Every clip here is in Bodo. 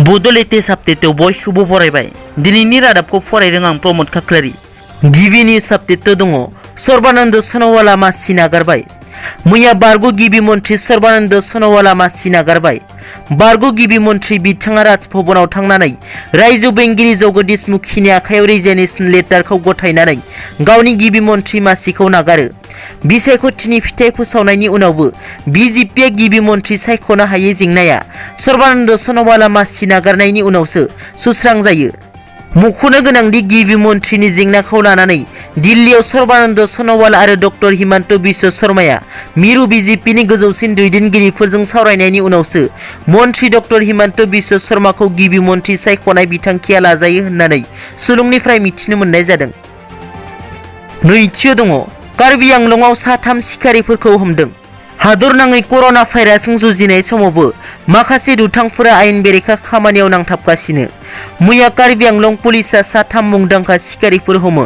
बड'लेटेस्ट आपडेटआव बयखौबो बरायबाय। दिनैनि रादाबखौ फरायदों आं प्रमद खाख्लारि। गिबि निउज आपडेट दङ। सर्बानन्द सन'वाला मासि नागारबाय। मैया बारग' गिबि मन्थ्रि सर्बानन्द सन'वाला मासि नागारबाय। बारग' गिबि मन्थ्रि बिथाङा राजभवनाव थांनानै रायजो बेंगिरि जगदीश मुखीनि आखायाव रिजाइनेसन लेटारखौ गथायनानै गावनि गिबि मन्थ्रि मासिखौ नागारो। बिसायख'थिनि फिथाइ फोसावनायनि उनावबो बिजेपिआ गिबि मन्थ्रि सायख'नो हायै जेंनाया सर्बानन्द सन'वाला मासि नागारनायनि उनावसो सुस्रांजायो। मख'नो गोनांदि गिबि मन्थ्रिनि जेंनाखौ लानानै दिल्लीयाव सर्बानन्द सन'वाला आरो डक्टर हिमन्त बिश्व शर्माया मिरु बिजेपिनि गोजौसिन दैदेनगिरिफोरजों सावरायनायनि उनावसो मन्थ्रि डक्टर हिमन्त बिश्व शर्माखौ गिबि मन्थ्रि सायख'नाय बिथांखिया लाजायो होननानै सुलुंनिफ्राय मिथिनो मोननाय जादों। नैथियाव दङ। कार्बि आंलंआव साथाम सिखारिफोरखौ हमदों। हादरनाङै कर'ना भाइरासजों जुजिनाय समावबो माखासे दुथांफोरा आयेन बेरेखा खामानियाव नांथाबगासिनो। मैया कार्बि आंलं पुलिसआ साथाम मुंदांखा सिखारिफोर हमो।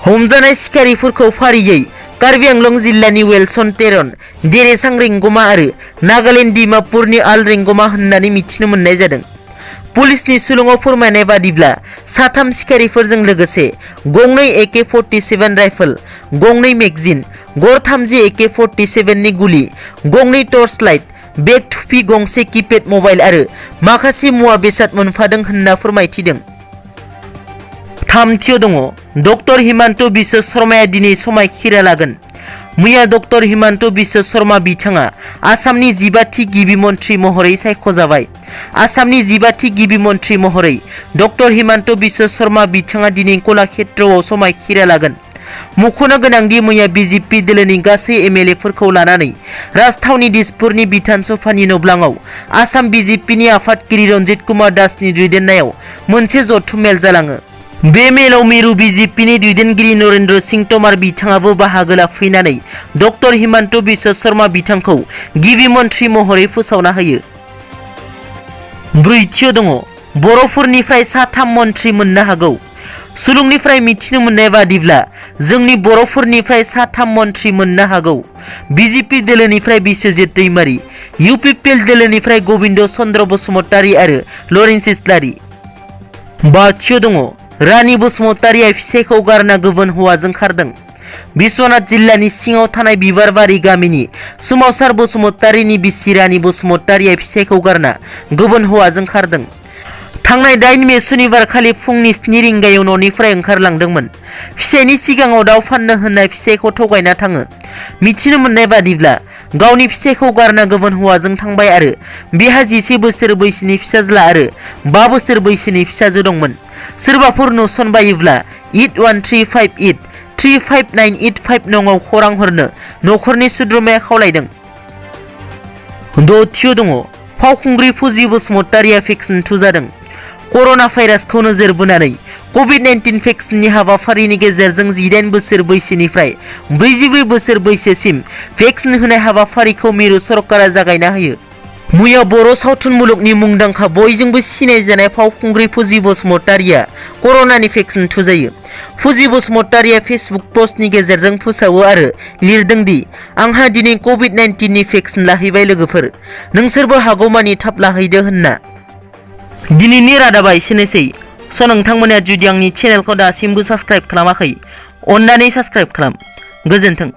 हमजानाय सिखारिफोरखौ फारियै कार्बि आंलं जिल्लानि वेलसन टेरन, देरेसां रेंगमा आरो नागालेन्ड डिमापुरनि आल रेंगमा होननानै मिथिनो मोननाय जादों। पुलिसनि सुलुङाव फोरमायनाय बादिब्ला साथाम सिखारिफोरजों लोगोसे गंनै AK-47 राइफल, गंनै मेगजिन, गर 30 AK-47 नि गुलि, गंनै टर्च लाइट, बेग थुफि गंसे किपेड मबाइल आरो माखासे मुवा बेसाद मोनफादों होनना फोरमायथिदों। थामथियाव दङ। डक्टर हिमन्त बिश्व शर्माया दिनै समायखिरा लागोन। मैया डक्टर हिमन्त बिश्व शर्मा बिथाङा आसामनि 15थि गिबि मन्थ्रि महरै सायख'जाबाय। आसामनि 15थि गिबि मन्थ्रि महरै डक्टर हिमन्त बिश्व शर्मा बिथाङा दिनै कलाक्षेत्रआव समायखिरा लागोन। मख'नो गोनांदि मैया बिजेपि दोलोनि गासै MLA-फोरखौ लानानै राजथावनि दिसपुरनि बिधान सभानि नब्लाङाव आसाम बिजेपिनि आफादगिरि रन्जित कुमार दासनि दैदेननायाव मोनसे जथुम मेल जालाङो। बे मेलाव मिरु बिजेपिनि दैदेनगिरि नरेन्द्र सिंह तोमार बिथाङाबो बाहागो लाफैनानै डक्टर हिमन्त बिश्व शर्मा बिथांखौ गिबि मन्थ्रि महरै फोसावना होयो। ब्रैथियाव दङ। बर'फोरनिफ्राय साथाम मन्थ्रि मोननो हागौ। सुलुंनिफ्राय मिथिनो मोननाय बादिब्ला जोंनि बर'फोरनिफ्राय साथाम मन्थ्रि मोननो हागौ। बिजेपि दोलोनिफ्राय बिश्वजित दैमारी, UPPL दोलोनिफ्राय गबिन्द चन्द्र बसुमतारी आरो लरेन्स इस्लारि। बाथियाव दङ। रानि बसुमतारीया फिसायखौ गारना गुबुन हौवाजों खारदों। बिश्वनाथ जिल्लानि सिङाव थानाय बिबारबारि गामिनि सोमावसार बसुमतारीनि बिसि रानि बसुमतारीया फिसायखौ गारना गुबुन हौवाजों खारदों। थांनाय 8 मे सुनिबार खालि फुंनि 7 रिंगायाव न'निफ्राय ओंखारलांदोंमोन। फिसायनि सिगाङाव दाउ फाननो होननाय फिसायखौ थगायना थाङो। मिथिनो मोननाय बादिब्ला गावनि फिसायखौ गारना गुबुन हौवाजों थांबाय आरो बिहा 11 बोसोर बैसोनि फिसाज्ला आरो 5 बोसोर बैसोनि फिसाजो दंमोन। सोरबाफोर नुसनबायोब्ला 8135835985 नङाव खौरां हरनो न'खरनि सोद्रोमाया खावलायदों। दथियाव दङ। फावखुंग्रि फुजि बसुमतारीया भेक्सिन थुजादों। कर'ना भाइरासखौ नोजोर बोनानै COVID-19 भेक्सिननि हाबाफारिनि गेजेरजों 18 बोसोर बैसोनिफ्राय 44 बोसोर बैसोसिम भेक्सिन होनाय हाबाफारिखौ मिरु सरकारा जागायना होयो। मैया बर' सावथुन मुलुगनि मुंदांखा बयजोंबो सिनायजानाय फावखुंग्रि फुजि बसुमतारीया कर'नानि भेक्सिन थुजायो। फुजि बसुमतारीया फेसबुक पस्टनि गेजेरजों फोसावो आरो लिरदों दि आंहा दिनै COVID-19 नि भेक्सिन लाहैबाय लोगोफोर, नोंसोरबो हागौमानि थाब लाहैदो होनना। दिनैनि रादाबा एसेनोसै। नोंथांमोना जुदि आंनि चेनेलखौ दासिमबो साबस्क्राइब खालामाखै, अन्नानै साबस्क्राइब खालाम। गोजोन्थों।